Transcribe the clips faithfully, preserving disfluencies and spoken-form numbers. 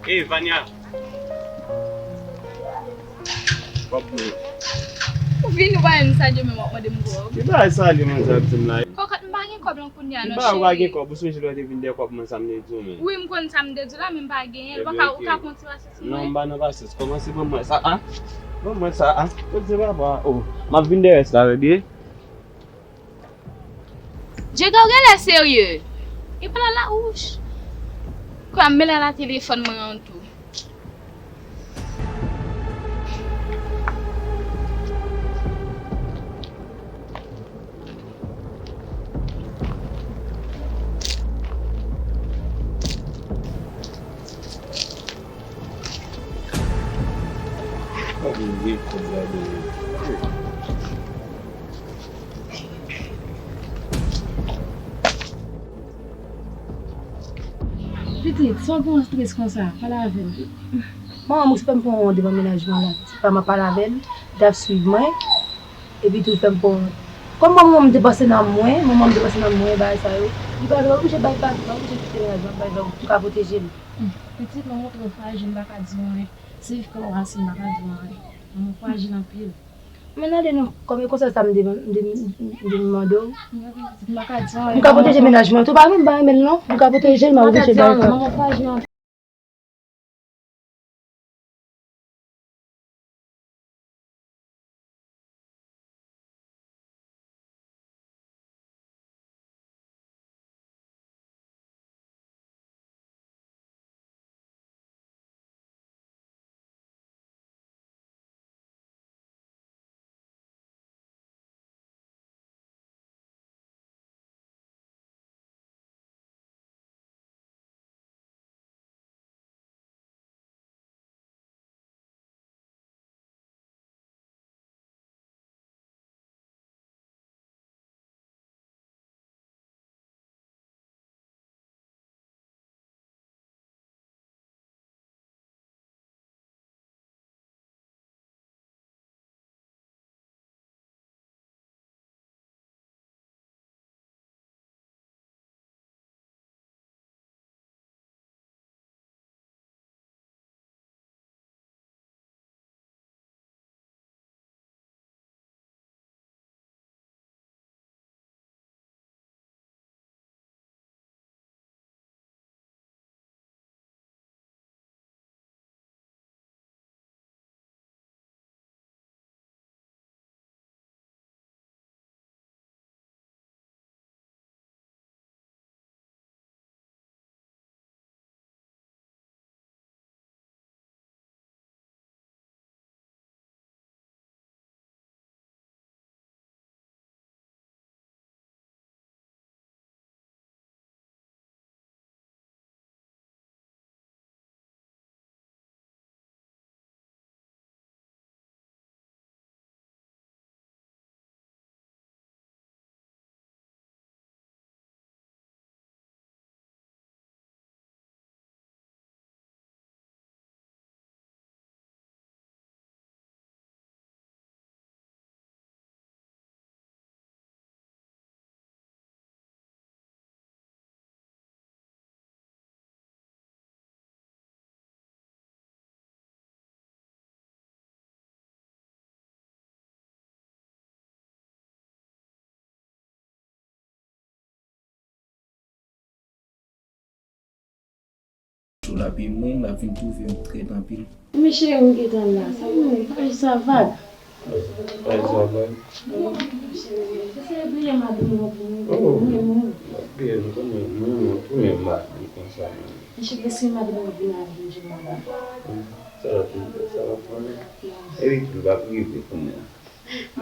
Ey, Vania. Kòb mwen. Ou vini ou pa menm salye m, men w ap mande m kòb. Ki bagay salye mwen sa ap di m la? Kòkòt, m pa gen kòb lan kounye a non, cheri. Ki bagay ou pa gen kòb? Ou sonje lè w te vin dèyè kòb mwen sa m te di w, men. Wi, m konn sa m te di w la, men m pa genyen l. Ou ka, ou ka pran ti pasyans mwen. Non, m pa nan pasyans. Kòmanse ban mwen sa a. Ban mwen sa a. Poze papa. Oh, m ap vin dèyè sa, tande. Djega, w genlè serye. E pa la la, wouch. Kwa m mele la telefòn mwen an tou. Pitit, sa w gen w strès konsa? Pale avè m. Manman m osi fè m pran wont devan mennaj mwen la. Se pa m ap pale avè l, li t ap swiv mwen, epi tou l fè m pran wont. Kòm manman m te panse nan mwen, manman m te panse nan mwen, bagay sa yo, li pa, li pa oblije bay pa, li pa oblije kite mennaj mwen, bay lòm pou ka pwoteje l. Pitit, manman w twò frajil, m pa ka di w anyen. Se viv kòm rasin, m pa ka di w anyen. Manman w frajil anpil. Men ale non, kòm e konsèy sa m te, m te, m te mande w. M ka pwoteje mennaj mwen tou, pa menm pa renmen l non. M ka pwoteje l, m a pwoteje l. Sou lapi mwen, l ap vin twouve m trèt anpil. Men cheri, m gentan la. Sa mwen, bagay sa vag. Bagay sa vag. Cheri, eseye bliye madanm ou pou mwen, mwen, mwen. Bliye, m konnen, mwen, mwen, tounen m pa di konsa, mwen. Men cheri, eseye madanm ou vin avè m, jodi a. Sa va fin fè, sa va pran. Epi tou, l ap rive kounye a.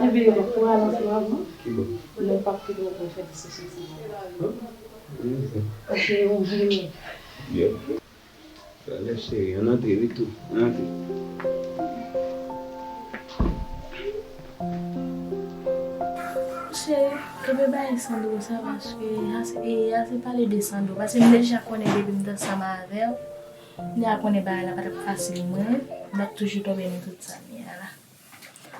Epi yo pa pou al ansanm avè m. Ki bò? Lè w p ap kite w pou fè ti sesi sa. Ok, ou vini. Byen. Talè cheri, ann antre wi tou. Ann antre. Cheri, kenbe bagay Sandro sa paske ase, e, ase pale de Sandro. Paske m deja konnen depi m t ansanm avè w, m deja konnen bagay la pa t ap fasil mwen. M t ap toujou tonbe nan tout sa m ye a la.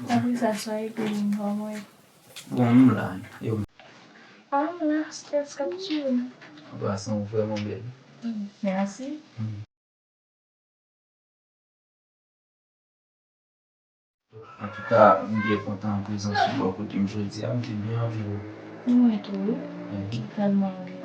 Apre sa, sa epi m kòman. Bon, m la. E ou? Ah, m la, strès k ap tiye m. An tou ka, san ou vrèman bèl. Mm, mèsi. Mm. Antouka, m byen kontan prezans ou bò kote m jodi a, m te byen anvi w. Mwen tou, wi. M tèlman anvi w.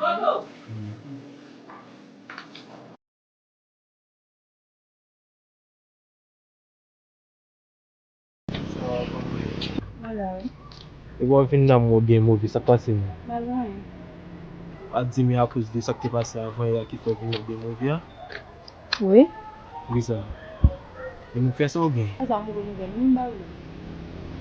Epi w ap vin nan mwen byen move, sa k pase menm? Pa gen anyen. Pa di m e akoz de sa k te pase avan yè ki fè w vin nan byen move a? Wi. Poukisa? E nou fè sa oubyen? Sa move nouvèl, m ba ou.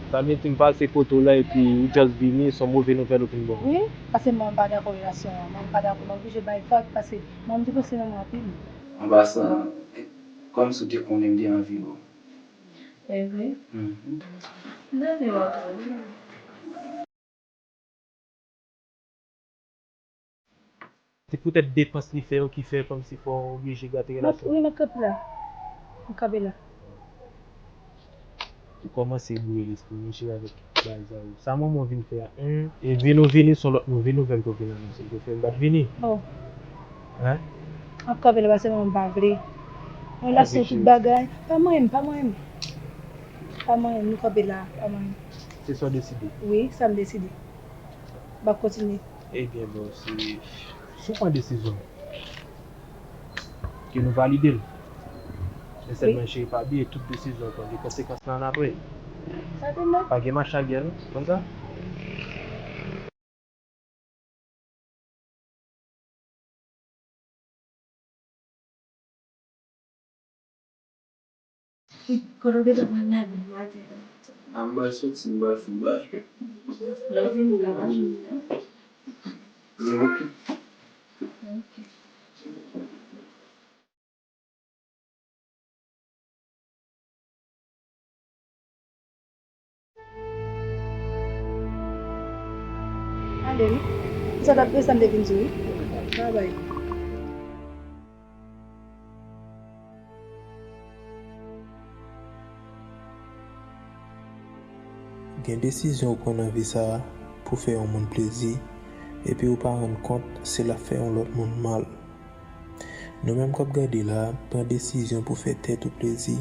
Sa vle di m pase kote w la epi ou just vini, se yon move nouvèl ou vin ban m? Wi, paske manman pa dakò relasyon an. Manman pa dakò, m oblije bay vag paske manman te panse nan mwen anpil. An pasan, kòmsi w te konnen m te anvi w. E vre? Mhm. M ta vle wè w tou. Se poutèt depans li fè yo ki fè kòmsi fò w oblije gate relasyon. Wi, m ap kanpe la. M kanpe la. Ou kòmanse bouyi lespri m, mesye, avèk bagay sa yo. Sa manman w vin fè a, hmm? E vin ou vini, se yon lòt move nouvèl ke w vin anonse. Ke fè m pa t vini. Oh. Hein? M ap kanpe la paske manman m pa vle. Mwen lase tout bagay. Pa manyen m, pa manyen m. Pa manyen m, nou kanpe la, pa manyen m. Se sa w deside? Wi, sa m deside. M ap kontinye. Ebyen, bon, si, si w pran desizyon, ke nou valide l. Men sèlman, cheri, pa bliye tout desizyon w pran, gen konsekans lan apre. Sètènman. Pa gen mach a gyè, non? Konn sa? Kote w gentan pral lave maten an? A, m pral soti, m pral fè yon bagay. Lè w vini la, m ap vini la. Ok. Ok. Ale wi. Sa t ap desann te vin di wi. Travay. Gen desizyon w pran nan vi sa a pou fè yon moun plezi, epi w pa rann kont se l ap fè yon lòt moun mal. Nou menm k ap gade la, pran desizyon pou fè tèt ou plezi,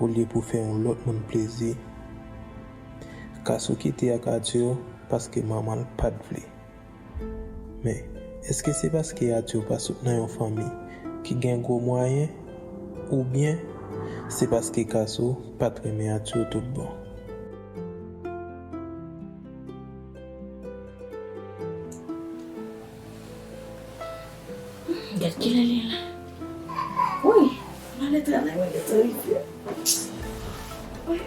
olye pou fè yon lòt moun plezi. Kasou kite ak Arthur paske manman l pa t vle. Men, èske se paske Arthur pa sot nan yon fanmi ki gen gwo mwayen, oubyen se paske Kasou pa t renmen Arthur tout bon? Gad kilè li ye la. Wi, m ale travay, mwen gentan rive. Wi.